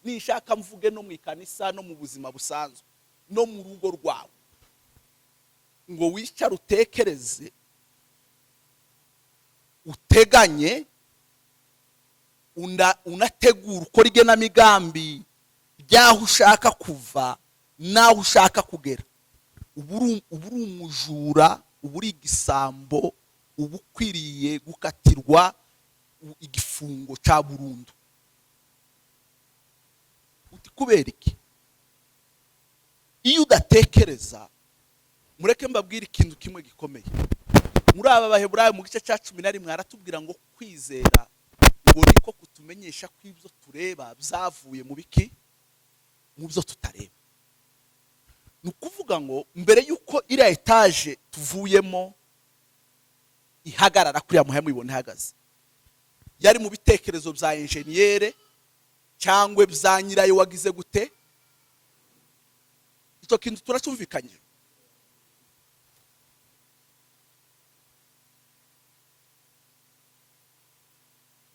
Nishaka mvuge no mu ikanisa, no mu buzima busanzwe, no mu rugo rwawe, ngo wicare utekereze, uteganye, unategura ukora igenamigambi ry'aho ushaka kuva n'aho ushaka kugera, uba uri umujura, uba uri igisambo, uba ukwiriye gukatirwa igifungo cya burundu. Uti kubera iki? Iyo udatekereza, mureke mbabwire ikintu kimwe gikomeye. Muri aba Baheburayo mu gice cya 11 aratubwira ngo kwizera ngo niko kutumenyesha ko ibyo tureba byavuye mu biki? Mu byo tutareba. Ni ukuvuga ngo mbere y'uko iriya etaje tuvuyemo ihagarara kuriya muhe muyibona ihagaze, yari mu bitekerezo bya enjeniyere cyangwa bya nyirayo wagize gute? Icyo kintu turacyumvikanye.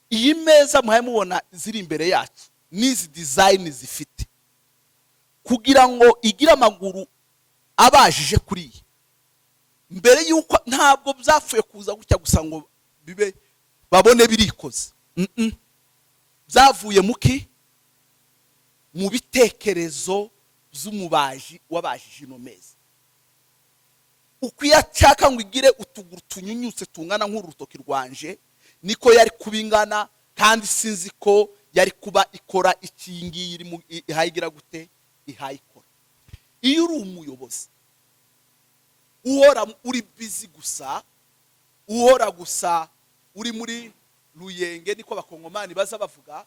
Iyi meza muhaye mubona ziri imbere yacu n'izi design zifite, kugira ngo igire amaguru abajije kuri iyi, mbere y'uko ntabwo byapfuye kuza gutya gusa ngo bibe babone birikoze. Byavuye muki? Mu bitekerezo by'umubaji wabajije ino meza. Uko iyo ashaka ngo igire utuguru tunyunyutse tungana nk'urutoki rwanje, niko yari kuba ingana, kandi sinzi ko yari kuba ikora iki ngiyi irimo ihayigira gute, ihayikora. Iyo uri umuyobozi uhora uri busy gusa, uhora gusa uri muri ruyenge, niko Abakongomani baza bavuga,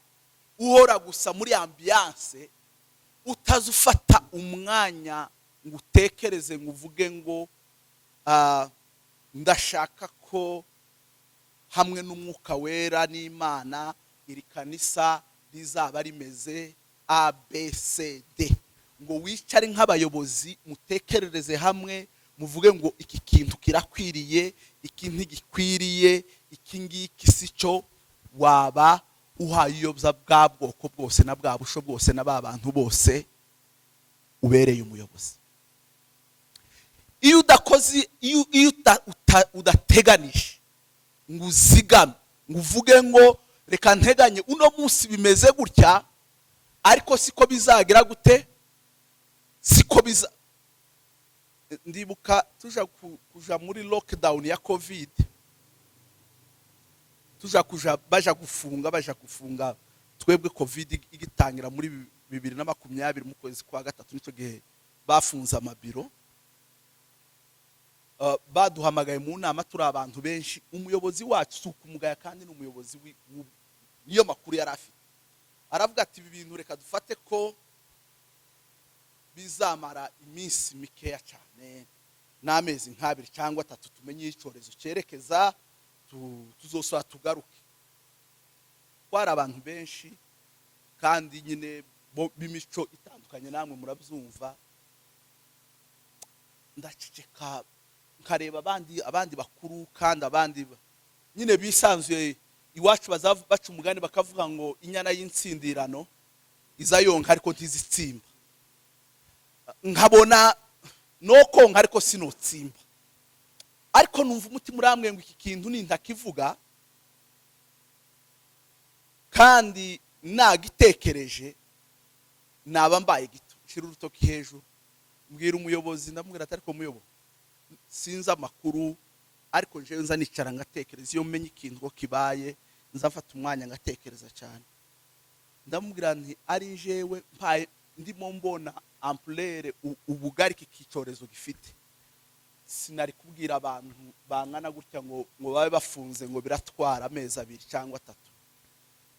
uhora gusa muri ambiance, utaza ufata umwanya ngo utekereze, ngo uvuge ngo ndashaka ko hamwe n'Umwuka Wera n'Imana iri kanisa rizaba rimeze A B C D, ngo wicare nk'abayobozi mutekerereze hamwe, muvuge ngo iki kintu kirakwiriye, iki ntigikwiriye, iki ngiki si cyo, waba uhaye uyobya bwa bwoko bwose na bwa busho bwose na ba bantu bose ubereye umuyobozi. Iyo udakoze, iyo udateganije ngo uzigame, ngo uvuge ngo reka nteganye, uno munsi bimeze gutya ariko siko bizagira gute, siko biza. Ndibuka tuja kuja muri lockdown ya COVID, tuja kuja baja gufunga twebwe COVID igitangira muri 2020 mu kwezi kwa gatatu, nicyo gihe bafunze amabiro. Baduhamagaye mu nama turi abantu benshi. Umuyobozi wacu, si ukumugaya, kandi ni umuyobozi, niyo makuru yari afite, aravuga ati ibi bintu reka dufate ko bizamara iminsi mikeya cyane, n'amezi nk'abiri cyangwa atatu, tumenye iyo icyorezo cyerekeza, tuzosora tugaruke. Twari abantu benshi kandi nyine b'imico itandukanye, namwe murabyumva. Ndaceceka, nkareba abandi bakuru kandi abandi nyine bisanzuye. Iwacu baca umugani bakavuga ngo inyana y'insindirano iza yonka ariko ntizitsimba. Nkabona no konka ariko sinotsimba, ariko numva umutima urambwiye ngo iki kintu nintakivuga kandi nagitekereje naba mbaye gito. Nshyira urutoki hejuru, mbwira umuyobozi, ndamubwira ati ariko muyobo, sinzi amakuru, ariko njyewe nza nicara ngatekereza, iyo menye ikintu ko kibaye nza mfata umwanya ngatekereza cyane. Ndamubwira nti ari njyewe mpaye ndimo mbona ampleur, ubugari iki cyorezo gifite, sinari kubwira abantu bangana gutya ngo babe bafunze ngo biratwara amezi 2 cyangwa 3.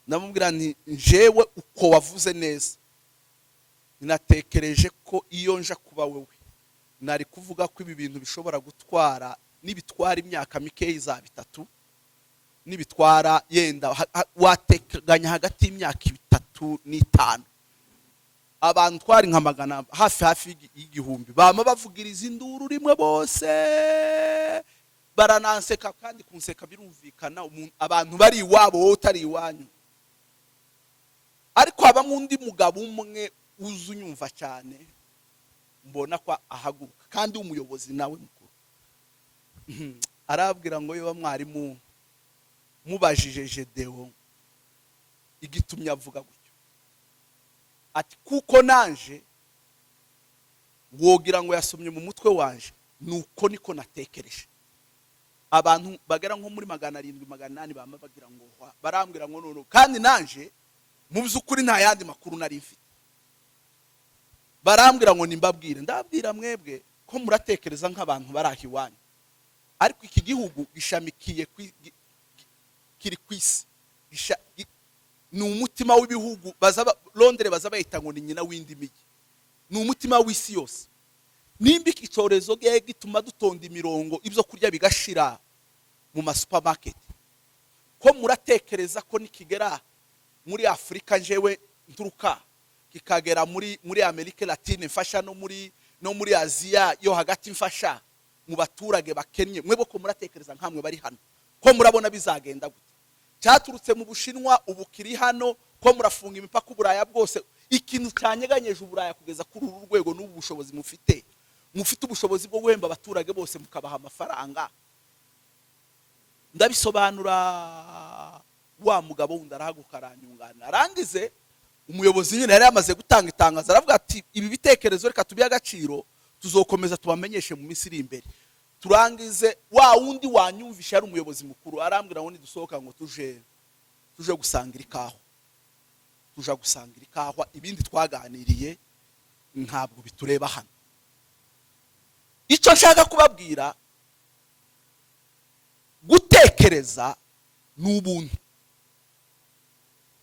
Ndamubwira nti njyewe uko wavuze neza, natekereje ko iyo nja kuba wewe nari kuvuga ko ibi bintu bishobora gutwara, nibitwara imyaka mikeya izaba 3, nibitwara yenda wateganya hagati y'imyaka 3 n'5. Abantu twari nka magana hafi y'igihumbi, bama bavugiriza induru rimwe bose barananseka, kandi kunseka birumvikana, abantu bari iwabo wowe utari iwanyu. Ariko habamo undi mugabo umwe uzi unyumva cyane, mbona ko ahaguruka kandi w'umuyobozi nawe mukuru, arabwira ngo yoba mwarimu mubajije Gedeon igitumye avuga gutyo, ati kuko nanje wogira ngo yasomye mu mutwe wanje, nuko niko natekereje. Abantu bagera nko muri 700, 800 bama bagira ngo hwa, barambwira ngo none kandi nanje mu by'ukuri nta yandi makuru nari mfite. Barambwira ngo nimbabwire, ndabwira mwebwe ko muratekereza nk'abantu bari aho iwanyu, ariko iki gihugu gishamikiye kiri ku isi. Ni umutima w'ibihugu. Londres baza bayita ngo ni nyina w'indi mijyi, ni umutima w'isi yose. Nimba iki cyorezo gituma dutonda imirongo, ibyo kurya bigashira mu masupamaketi, ko muratekereza ko nikigera muri Afurika njewe nturuka, kikagera muri Amerika Latine mfasha, no muri Aziya yo hagati mfasha mu baturage bakennye, mwebwe ko muratekereza nkamwe bari hano, ko murabona bizagenda gute? Cyaturutse mu Bushinwa, ubu kiri hano, ko murafunga imipaka Uburaya bwose. Ikintu cyanyeganyeje Uburaya kugeza kuri uru rwego n'ubu bushobozi mufite ubushobozi bwo guhemba abaturage bose, mukabaha amafaranga. Ndabisobanura, wa mugabo wundi arahaguruka aranyunganira. Arangize, umuyobozi nyine yari yamaze gutanga itangazo, aravuga ati ibi bitekerezo reka tubihe agaciro, tuzokomeza tubamenyeshe mu minsi iri imbere. Turangize, wa wundi wanyumvisha yari umuyobozi mukuru, arambwira ngo nidusohoka ngo tuje gusangira ikawa. Tuja gusangira ikawa, ibindi twaganiriye ntabwo bitureba hano. Icyo nshaka kubabwira, gutekereza ni ubuntu,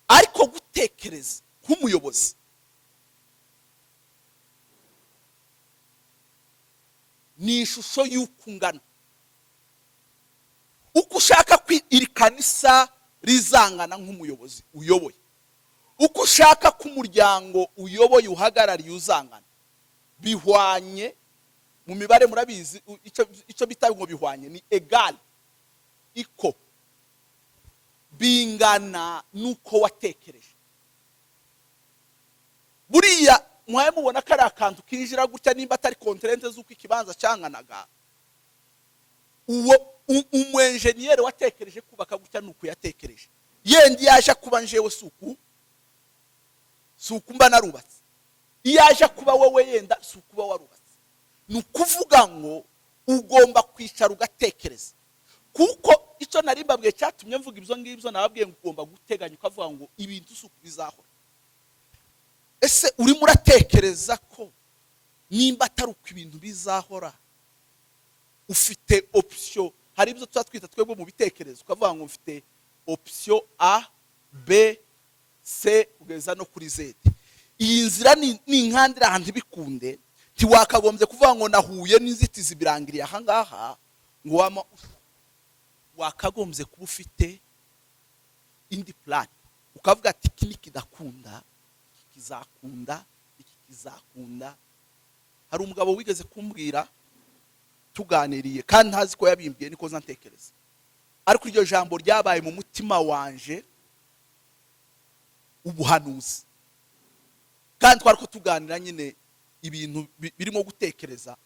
ariko gutekereza nk'umuyobozi ni ishusho y'uko ungana, uko ushaka ko iri kanisa rizangana nk'umuyobozi uyoboye, uko ushaka ko umuryango uyoboye uhagarariye uzangana, bihwanye mu mibare murabizi, icyo bita ngo bihwanye ni égale iko bingana n'uko watekereje. Buriya muhaye mubona ko ari akantu kinjira gutya, nimba atari contrainte z'uko ikibanza cyanganaga, uwo umu enjeniyeri watekereje kubaka gutya ni uku yatekereje. Yenda yaje kuba njewe si uku mba narubatse, iyo aje kuba wowe yenda si ukuba warubatse. Ni ukuvuga ngo ugomba kwicara ugatekereza, kuko icyo nari mbabwiye cyatumye mvuga ibyo ngibyo, nababwiye ngo ugomba guteganya ukavuga ngo ibintu si uku bizahora. Ese urimo uratekereza ko nimba atari uko ibintu bizahora, ufite option? Hari ibyo tuba twita twebwe mu bitekerezo, ukavuga ngo mfite option A, B, C kugeza no kuri Z. Iyi nzira ni inkandira ahantu ntibikunde, ntiwakagombye kuvuga ngo nahuye n'inzitizi birangiriye ahangaha, ngo wama wakagombye kuba ufite indi plan, ukavuga ati iki nikidakunda iki kizakunda, iki kizakunda. Hari umugabo wigeze kumbwira tuganiriye, kandi ntazi ko yabimbwiye, niko nza ntekereza, ariko iryo jambo ryabaye mu mutima wanje ubuhanuzi. Kandi twari ko tuganira nyine ibintu birimo gutekereza,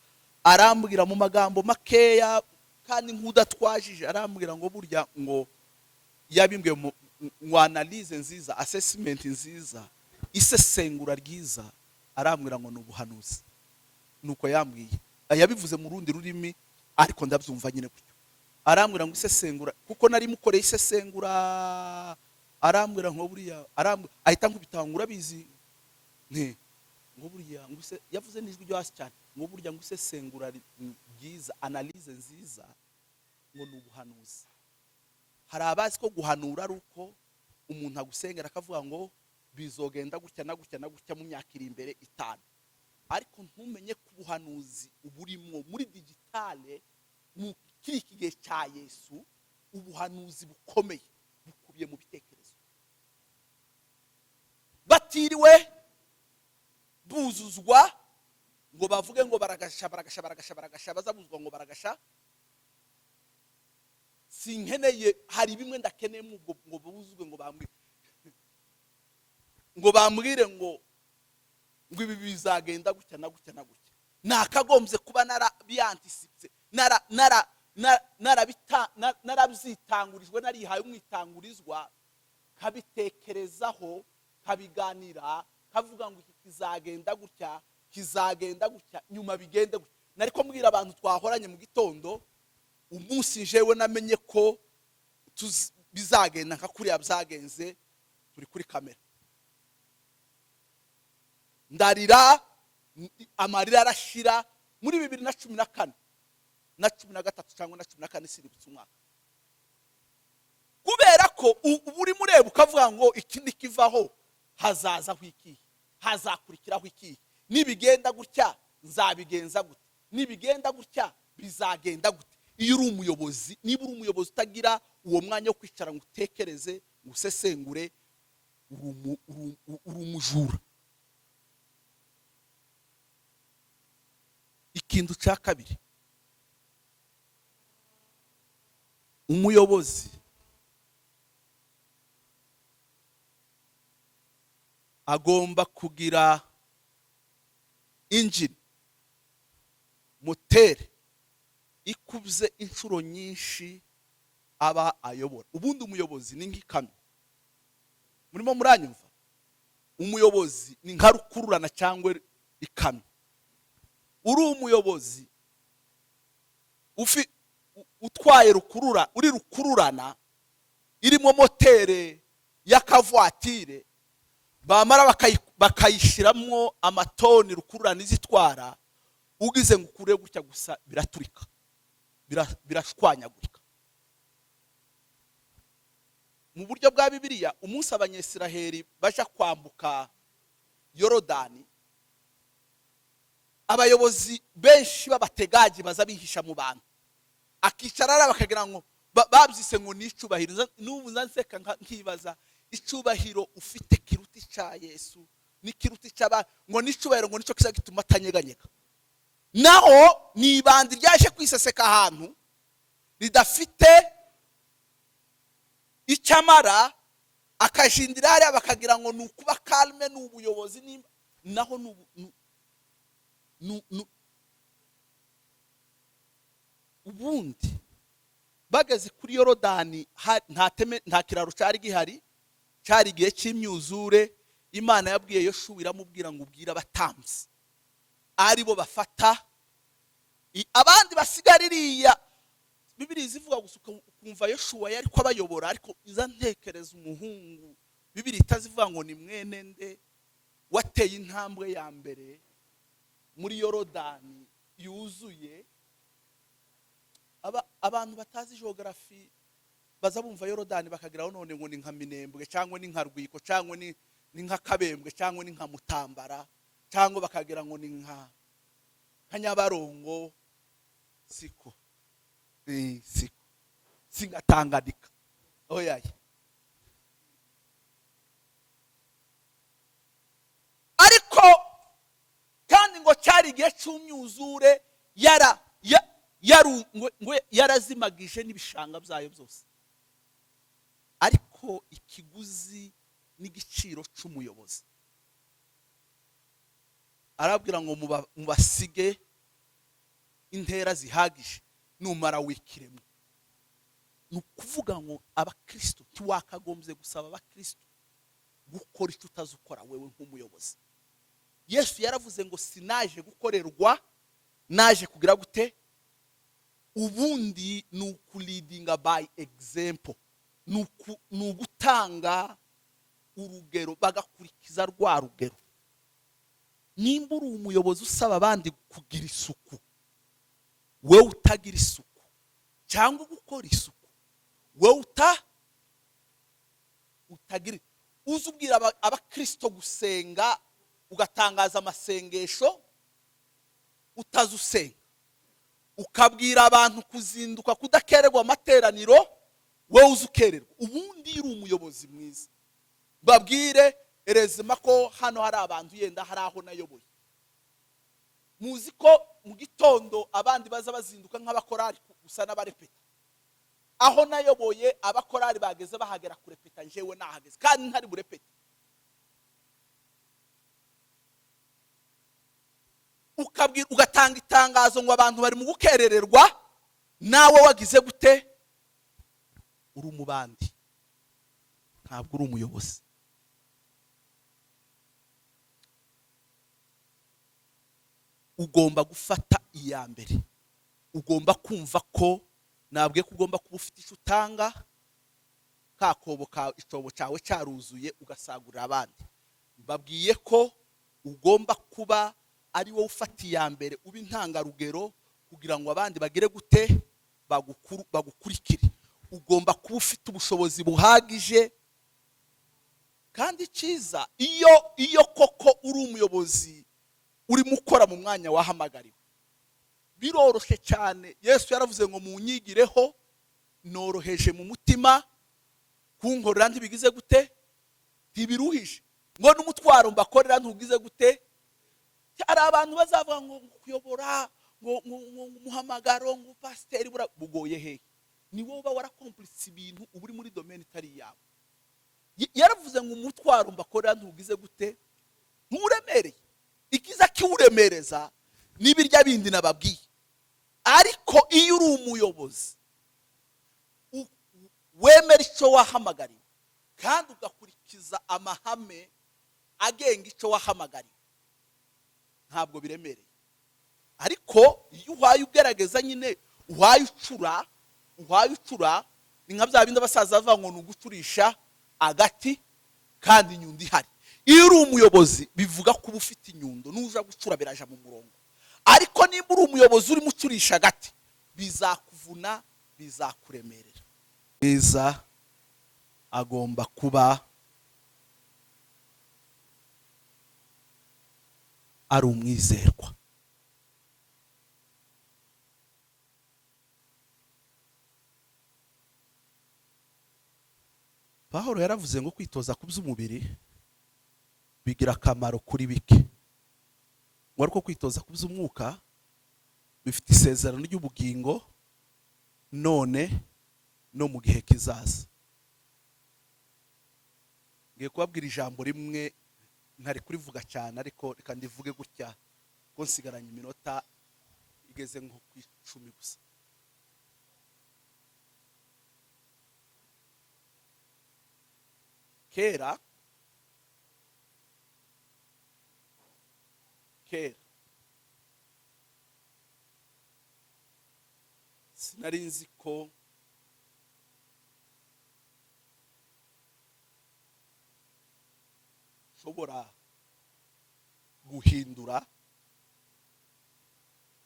arambwira mu magambo makeya kandi nk'udatwajije, arambwira ngo burya ngo yabimbwiye ngo analyse nziza, assessment nziza, isesengura ryiza, arambwira ngo ni ubuhanuzi. Nuko yambwiye, yabivuze mu rundi rurimi ariko ndabyumva nyine gutyo. Arambwira ngo isesengura, kuko nari mukoreye isesengura, arambwira ngo buriya ahita nkubita ngo urabizi nti ngo buriya ngo yavuze n'ijwi ryo hasi cyane, ngo burya ngo isesengura ryiza, analyse nziza, ngo ni ubuhanuzi. Hari abazi ko guhanura ari uko umuntu agusengera akavuga ngo bizogenda gutya na gutya na gutya mu myaka iri imbere 5, ariko ntumenye ko ubuhanuzi uburimwo muri digitale mu kiri iki gihe cya Yesu. Ubuhanuzi bukomeye bukubiye mu bitekerezo, batiriwe buzuzwa ngo bavuge ngo baragasha baragasha baragasha baragasha, bazabuzwa ngo baragasha. Sinkeneye, hari bimwe ndakeneye ubwo ngo buzuzwe ngo bambwe. Ngo bambwire ngo ibi bizagenda gutya na gutya na gutya, nakagombye kuba narabianticipye, narabyitangurijwe, narihaye umwitangurizwa, kabitekerezaho, kabiganira, kavuga ngo iki kizagenda gutya, kizagenda gutya, nyuma bigende gutya. Nariko mbwira abantu twahoranye mu gitondo, umunsi jewe namenye ko bizagenda nka kuriya byagenze, turi kuri kamera, ndarira, amarira arashira, muri 2014 na 13 cyangwa na 14, sinibutse umwaka, kubera ko uba urimo ureba ukavuga ngo iki nikivaho hazazaho ikihe, hazakurikiraho ikihe, nibigenda gutya nzabigenza gute, nibigenda gutya bizagenda gute. Iyo uri umuyobozi, niba uri umuyobozi utagira uwo mwanya wo kwicara ngo utekereze, ngo usesengure, uri umujura. Ikintu cya kabiri, umuyobozi agomba kugira injini, moteri ikubye inshuro nyinshi aba ayobora. Ubundi umuyobozi ni nk'ikamyo, murimo muranyumva? Umuyobozi ni nka rukururana cyangwa ikamyo. Uri umuyobozi utwaye rukurura, uri rukururana irimo motere y'akavuwatire, bamara bakayishyiramo amatoni rukururana izitwara, ugize ngo ukure gutya gusa biraturika, birashwanyagurika. Mu buryo bwa Bibiliya, umunsi Abanyesiraheli baja kwambuka Yorodani, abayobozi benshi b'abategaji baza bihisha mu bantu, akicara ara bakagira ngo babyise ngo ni icubahiro. N'ubu nza nseka nkibaza icubahiro ufite kiruta ica Yesu n'ikiruta ic'abandi, ngo ni icubahiro, ngo nicyo kiza gituma atanyeganyega. Naho ni ibandi ryaje kwiseseka ahantu ridafite icyo amara, akajindira hariya, bakagira ngo ni ukuba calme, ni ubuyobozi, nimba naho ni ubu, ubundi bageze kuri Yorodani, nta teme, nta kiraro cyari gihari, cyari igihe cy'imyuzure. Imana yabwiye Yoshuwa, iramubwira ngo ubwire abatambyi aribo bafata abandi basigara iriya. Bibiliya izivuga gusa, ukumva Yoshuwa yari ko abayobora, ariko iza ntekereza umuhungu Bibiliya itazivuga ngo ni mwene nde wateye intambwe ya mbere muri Yorodani yuzuye. Abantu batazi geography baza bumva Yorodani bakageraho none ngo ni nka Minembwe, cyangwa ni nka Rwiko, cyangwa ni nka Kabembwe, cyangwa ni nka Mutambara, cyangwa bakagira ngo ni nka Nyabarongo. Siko, siko singatanganika, oyaye. Ariko kandi ngo cyari igihe cy'umyuzure, ngo yarazimagije n'ibishanga byayo byose. Ariko ikiguzi n'igiciro cy'umuyobozi, arabwira ngo mubasige intera zihagije, numara wikiremo. Ni ukuvuga ngo abakristo ntiwakagombye gusaba abakristo gukora icyo utazi ukora wewe nk'umuyobozi. Yesu yaravuze ngo sinaje gukorerwa, naje kugira gute? Ubundi ni ukuleadinga by example, ni ugutanga urugero bagakurikiza rwa rugero. Nimba uri umuyobozi usaba abandi kugira isuku, wowe utagira isuku, cyangwa gukora isuku wowe utagira, uzi ubwira abakristo gusenga, ugatangaza amasengesho utazi usenga, ukabwira abantu kuzinduka kudakererwa amateraniro, wowe uzi ukererwa. Ubundi uri umuyobozi mwiza, babwire erezima ko hano hari abantu, yenda hari aho nayoboye, muzi ko mu gitondo abandi baza bazinduka nk'abakorari gusa n'abarepeta. Aho nayoboye abakorari bageze bahagera kurepeta, njyewe nahageze kandi ntari burepete. Ukabwira, ugatanga itangazo ngo abantu bari mu gukerererwa, nawe wagize gute? Uri umubandi, ntabwo uri umuyobozi. Ugomba gufata iya mbere, ugomba kumva ko nabwiye ko ugomba kuba ufite icyo utanga, ka kobo ka icyobo cyawe cyaruzuye, ugasagurira abandi. Mbabwiye ko ugomba kuba ari wowe ufata iya mbere, uba intangarugero kugira ngo abandi bagere gute? Bagukurikire. Ugomba kuba ufite ubushobozi buhagije. Kandi cyiza, iyo koko uri umuyobozi urimo ukora mu mwanya wahamagariwe, biroroshye cyane. Yesu yaravuze ngo munyigireho, noroheje mu mutima, kunkorera ntibigize gute? Ntibiruhije. Ngo n'umutwaro mbakorera ntugize gute? Hari abantu bazavuga ngo kuyobora, ngo umuhamagaro, ngo pasiteri bugoye hehe? Ni wowe uba warakompuritse ibintu, uba uri muri domaine itari iyawe. Yaravuze ngo umutwaro mbakorera ntugize gute? Nturemereye. Ikiza kiwuremereza n'ibirya bindi nababwiye. Ariko iyo uri umuyobozi wemera icyo wahamagariwe kandi ugakurikiza amahame agenga icyo wahamagariwe, ntabwo biremereye. Ariko iyo uhaye ugerageza nyine, uhaye ucura, ni nka bya bindi abasaza bavuga ngo ni ugucurisha agati kandi inyundo ihari. Iyo uri umuyobozi bivuga kuba ufite inyundo, nuja gucura biraja mu murongo. Ariko nimba uri umuyobozi urimo ucurisha agati, bizakuvuna, bizakuremerera. Mwiza agomba kuba ari umwizerwa. Pawulo yaravuze ngo kwitoza ku by'umubiri bigira akamaro kuri bike, ngo ariko kwitoza ku by'umwuka bifite isezerano ry'ubugingo none no mu gihe kizaza. Ngiye kubabwira ijambo rimwe ntari kurivuga cyane, ariko reka ndivuge gutya ko nsigaranye iminota igeze nko ku 10 gusa. Kera kera sinari nzi ko nshobora guhindura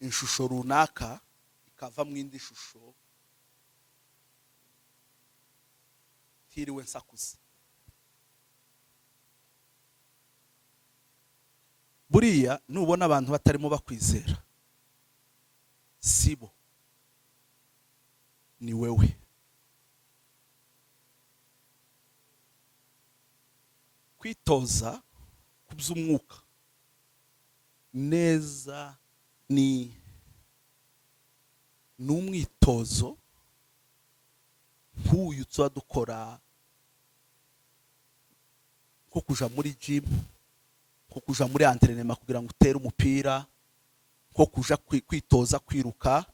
ishusho runaka ikava mu indi shusho ntiriwe nsakuza. Buriya nubona abantu batarimo bakwizera, sibo, ni wewe. Kwitoza ku by'umwuka neza ni umwitozo nk'uyu tuba dukora, nko kuja muri gym, nko kuja muri entraînement kugira ngo utere umupira, nko kuja kwitoza kwiruka.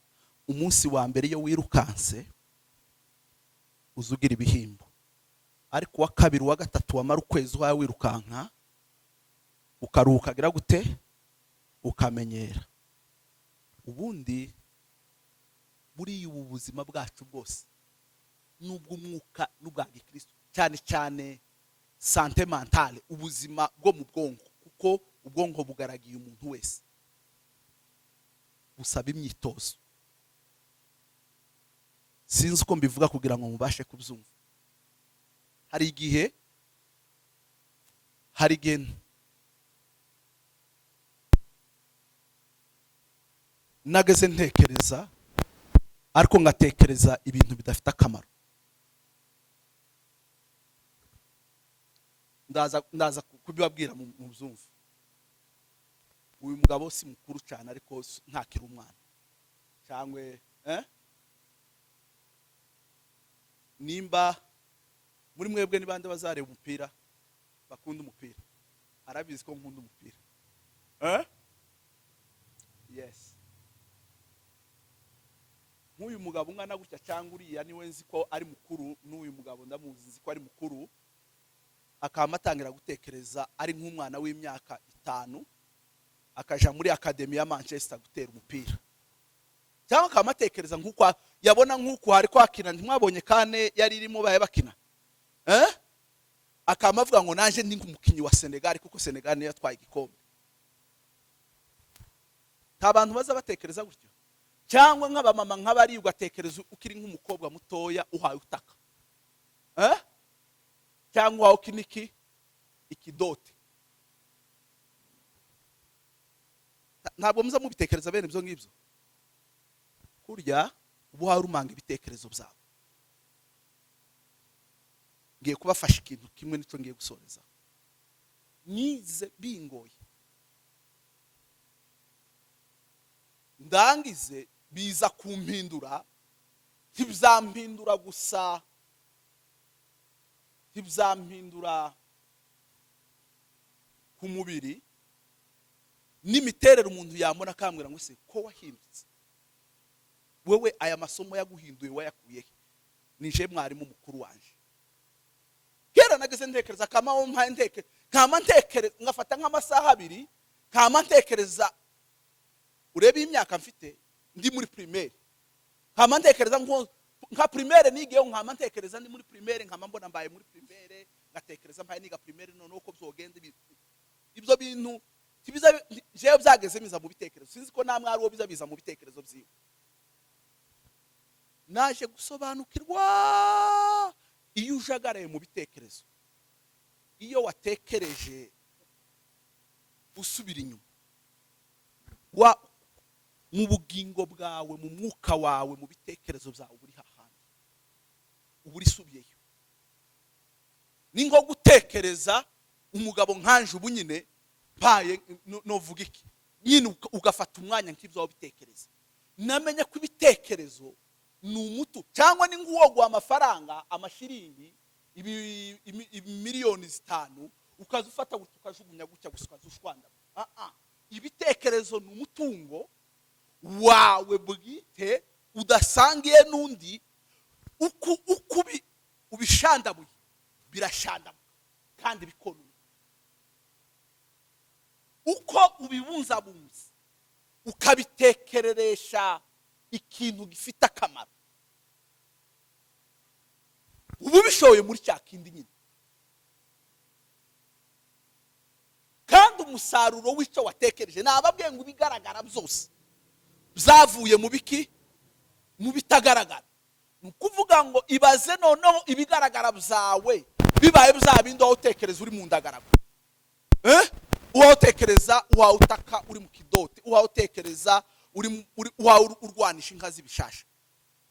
Umunsi wa mbere iyo wirukanse uza ugira ibihimbo, ariko uwa kabiri, uwa gatatu, wamara ukwezi uhaye wirukanka, ukaruhuka, agira gute? Ukamenyera. Ubundi buriya ubu buzima bwacu bwose n'ubw'umwuka n'ubwa gikristo, cyane cyane santé mentale, ubuzima bwo mu bwonko, kuko ubwonko bugaragiye umuntu wese, busaba imyitozo. Sinzi uko mbivuga kugira ngo mubashe kubyumva. Hari igihe nageze ntekereza, ariko ngatekereza ibintu bidafite akamaro. Ndaza kubibabwira mu byumva. Uyu mugabo si mukuru cyane, ariko ntakiri umwana cyangwa nimba muri mwebwe ni bande bazareba umupira, bakunda umupira? Arabizi ko nkunda umupira. Yes, nk'uyu mugabo ungana gutya cyangwa uriya niwe nzi ko ari mukuru, n'uyu mugabo ndamuzi, nzi ko ari mukuru, akaba atangira gutekereza ari nk'umwana w'imyaka 5, akaja muri academy ya Manchester gutera umupira, cyangwa akaba atekereza nk'uko yabona nk'uko hari kwakina. Ntimwabonye kane yari irimo baye bakina, eh? Akaba avuga ngo naje ndi nk'umukinnyi wa Senegal, kuko Senegal niyo yatwaye igikombe. Nta bantu baza batekereza gutyo? Cyangwa nk'abamama nk'abari, ugatekereza ukiri nk'umukobwa mutoya uhaye utaka, eh? Cyangwa uhawe ukiniki ikidote. Ntabwo muza mubitekereza bene ibyo ngibyo? Kurya uba uhawe urumanga ibitekerezo byawe. Ngiye kubafasha ikintu kimwe, nicyo ngiye gusoreza. Nize bingoye, ndangize biza kumpindura. Ntibyampindura gusa, ntibyampindura ku mubiri n'imiterere. Umuntu yambona akambwira ngo: "Se ko wahindutse wewe, aya masomo yaguhinduye wayakuye he?" Nije mwarimu mukuru wanje. Kera nageze ntekereza kama wo mpaye nteke kama ntekereza, ngafata nk'amasaha 2 kama ntekereza. Urebe imyaka mfite, ndi muri primaire, nkama ntekereza nka primaire nigiyeho, nkama ntekereza ndi muri primaire, nkama mbona mbaye muri primaire, ngatekereza mbaye niga primaire, noneho uko byogenda. Ibyo bintu ntibiza jewe byageze biza mu bitekerezo. Sinzi ko namwe ari uwo biza biza mu bitekerezo byiwe. Naje gusobanukirwa, iyo ujagaraye mu bitekerezo, iyo watekereje usubira inyuma wa mu bugingo bwawe, mu mwuka wawe, mu bitekerezo byawe, uri hahandi uba urisubiyeyo. Ni nko gutekereza umugabo nkanje ubu nyine mpaye novuga iki nyine, ugafata umwanya nk'ibyo waba ubitekereza. Namenye ko ibitekerezo ni umutu, cyangwa ni nk'uwo guha amafaranga, amashiringi 5 miliyoni, ukaza ufata gutya ukajugunya gutya gusa, ukaza ushwanda. Ah, ah. Ibitekerezo ni umutungo wawe bwite udasangiye n'undi. Uko ubishandabuye birashandabuka kandi bikonona. Uko ubibunzabunze ukabitekereresha ikintu gifite akamaro, uba ubishoye muri cya kindi nyine, kandi umusaruro w'icyo watekereje, nababwiye ngo ibigaragara byose byavuye mu biki? Mu bitagaragara. Ni ukuvuga ngo ibaze noneho ibigaragara byawe bibaye bya bindi wowe utekereza uri mu ndagaragu, eh? Uwawe utekereza, uwawe utaka uri mu kidote, uwawe utekereza uwawe urwanisha inka z'ibishasha,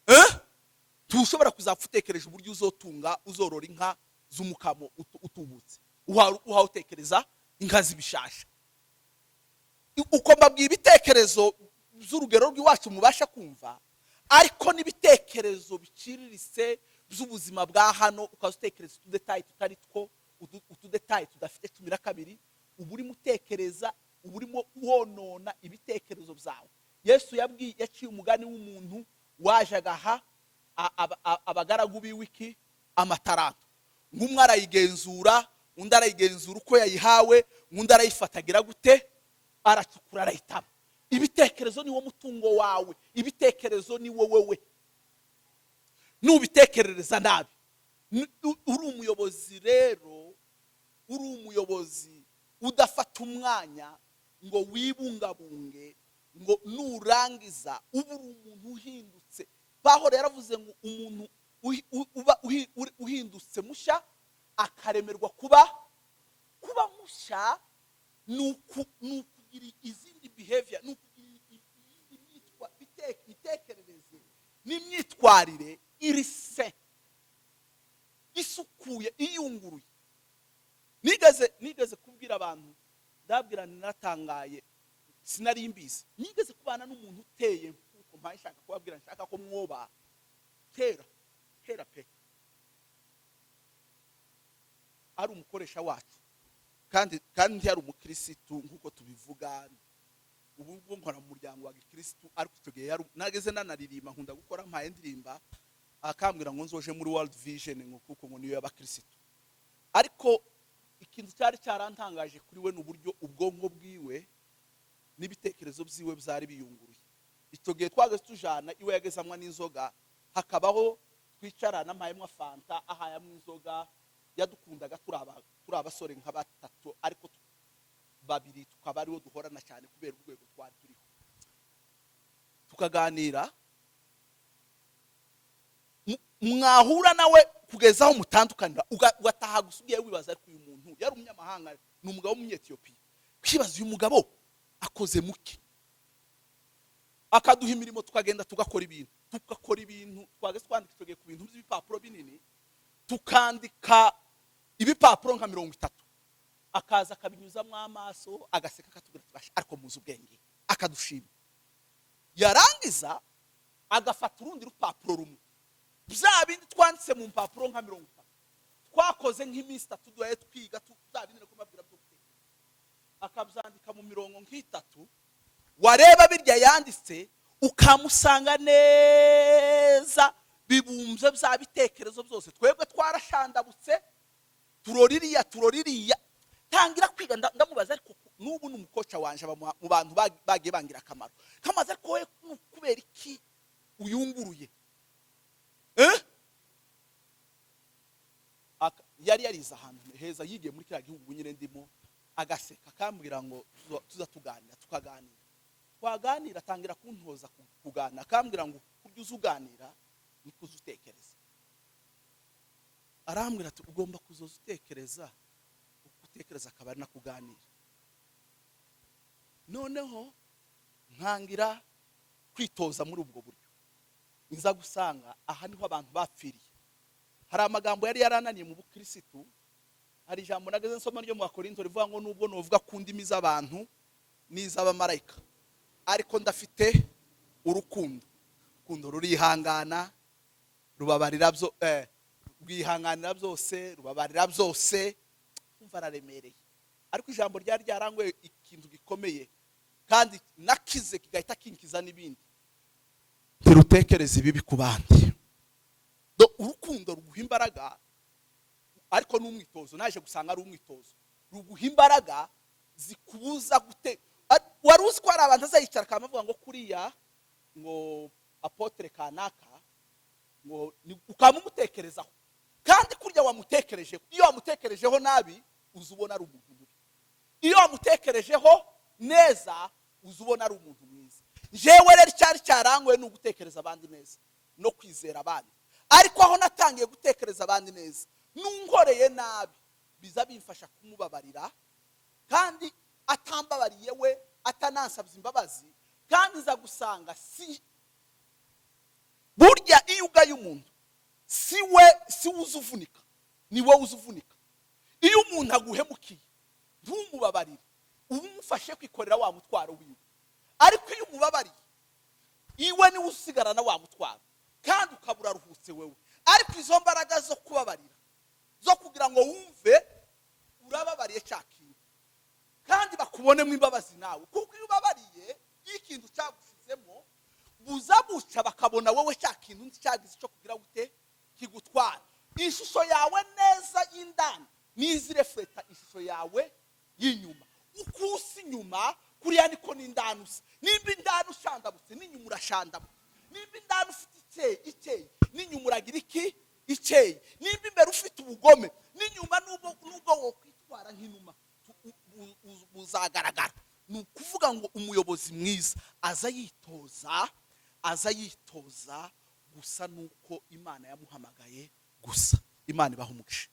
eh? Ntushobora kuzapfa utekereje uburyo uzotunga, uzorora inka z'umukamo utubutse, uhawe utekereza inka z'ibishasha. Uko mbabwiye ibitekerezo by'urugero rw'iwacu mubasha kumva, ariko n'ibitekerezo biciriritse by'ubuzima bwa hano, ukaza utekereza utudétails tutari two, utudétails tudafite 12, uba urimo utekereza, uba urimo wonona ibitekerezo byawe. Yesu yabwiye, yaciye umugani w'umuntu waje agaha abagaragu biwe iki? Amataranto. Nk'umwe arayigenzura, undi arayigenzura uko yayihawe, undi arayifatagira gute? Aracukura, arayitaba. Ibitekerezo ni wo mutungo wawe, ibitekerezo ni wowe. Nubitekerereza nabi, uri umuyobozi rero, uri umuyobozi udafata umwanya ngo wibungabunge, ngo nurangiza ube uri umuntu uhindutse. Pawulo yaravuze ngo umuntu uba uhindutse mushya akaremerwa kuba mushya, ni ukugira izindi behavior, ni ukugira iyindi mitekerereze n'imyitwarire irise, isukuye, iyunguruye. Nigeze kubwira abantu, ndabwira nti naratangaye, sinari mbizi. Nigeze kubana n'umuntu uteye nk'uko mpaye nshaka kubabwira, nshaka ko mwoba kera kera pe. Ari umukoresha wacu, kandi ntiyari umukirisitu nk'uko tubivuga. Ubu bwo nkora mu muryango wa gikirisitu, ariko icyo gihe nageze nanaririmba, nkunda gukora mpaye ndirimba, akambwira ngo nzoje muri World Vision, ngo kuko ngo niyo y'abakirisitu. Ariko ikintu cyari cyarantangaje kuri we ni uburyo ubwonko bwiwe n'ibitekerezo byiwe byari biyunguruye. Icyo gihe twageze tujana iwe, yageze anywa n'inzoga, hakabaho twicarana mpayemwa fanta, ahayamwo inzoga. Yadukundaga turi abasore nka batatu, ariko babiri tukaba ariwo duhorana cyane kubera urwego twari turiho, tukaganira. Mwahura nawe kugeza aho mutandukanira, ugataha gusa ugiye wibaza: ariko uyu muntu yari umunyamahanga, ni umugabo w'Umunyetiyopiya, kwibaza uyu mugabo akoze muke? Akaduha imirimo, tukagenda tugakora ibintu, tugakora ibintu. Twageze twandika icyo gihe ku bintu by'ibipapuro binini, tukandika ibipapuro nka 30, akaza akabinyuzamo amaso, agaseka, akatubwira ati: "Basha, ariko muzi ubwenge," akadushima. Yarangiza agafata urundi rupapuro rumwe, bya bindi twanditse mu mpapuro nka 30, twakoze nk'iminsi 3 duhaye twiga, bya bindi nako mbabwira byo gutekereza, akabyandika mu mirongo nk'itatu. Wareba birya yanditse, ukamusanga neza bibumbye bya bitekerezo byose. Twebwe twarashandabutse, turora iriya, turora iriya. Tangira kwiga, ndamubaza, ariko n'ubu ni umukoca wanje, aba mu bantu bagiye bangira akamaro. Kamaze, ariko wowe kubera iki uyunguruye? Eh? Yari yarize ahantu heza, yigiye muri kiriya gihugu nyine ndimo. Agaseka, akambwira ngo tuza tuganira, tukaganira, twaganira atangira kuntoza kuganira, akambwira ngo kurya uza uganira niko uza utekereza. Arambwira ati: "Ugomba kuzoza utekereza uko utekereza, akaba ari nakuganira." Noneho ntangira kwitoza muri ubwo buryo, nza gusanga aha niho abantu bapfiriye. Hari amagambo yari yarananiye mu bukirisitu. Hari ijambo nageze nsoma ryo mu Bakorinto rivuga ngo nubwo nuvuga ku ndimi z'abantu n'iz'abamarayika, ariko ndafite urukundo, urukundo rurihangana, rubabarira byo, rwihanganira byose, rubabarira byose. Umva, araremereye, ariko ijambo ryari ryarangoye ikintu gikomeye kandi nakize kigahita kinkiza n'ibindi: ntirutekereze ibibi ku bandi. Urukundo ruguha imbaraga, ariko n'umwitozo. Naje gusanga ari umwitozo. Ruguha imbaraga zikubuza gute. Wari uzi ko hari abantu azayicara akaba avuga ngo kuriya ngo apôtre kanaka, ngo ukamumutekerezaho, kandi kurya wamutekerejeho, iyo wamutekerejeho nabi uza ubona ari umuntu mubi, iyo wamutekerejeho neza uza ubona ari umuntu mwiza. Jewe rero icyari cyarangoye ni ugutekereza abandi neza no kwizera abandi. Ariko aho natangiye gutekereza abandi neza, n'unkoreye nabi biza bimfasha kumubabarira, kandi atambabariye we, atanansabye imbabazi. Kandi nza gusanga si burya iyo ugaye umuntu, si we uza uvunika, ni wowe uza uvunika. Iyo umuntu aguhemukiye ntumubabarire, uba umufashe kwikorera wa mutwaro wiwe. Ariko iyo umubabariye, iwe niwe usigarana wa mutwaro, kandi ukaba uraruhutse wewe. Ariko izo mbaraga zo kubabarira, zo kugira ngo wumve urababariye cya kintu kandi bakubonemo imbabazi nawe, kuko iyo ubabariye, iyo ikintu cyagushizemo buza buca, bakabona wowe cya kintu cyagize icyo kugira gute kigutwara. Ishusho yawe neza y'indani niza irefleta ishusho yawe y'inyuma. Uko usa inyuma kuriya niko n'indani usa. Nimba indani ushandabutse, n'inyuma urashandabutse. Nimba indani ufite ikeye ikeye, n'inyuma uragira iki? Ikeye. Nimba imbere ufite ubugome, n'inyuma nubwo wokwitwara nk'inuma buzagaragara. Ni ukuvuga ngo umuyobozi mwiza aza yitoza gusa nuko Imana yamuhamagaye gusa. Imana ibaha umugisha.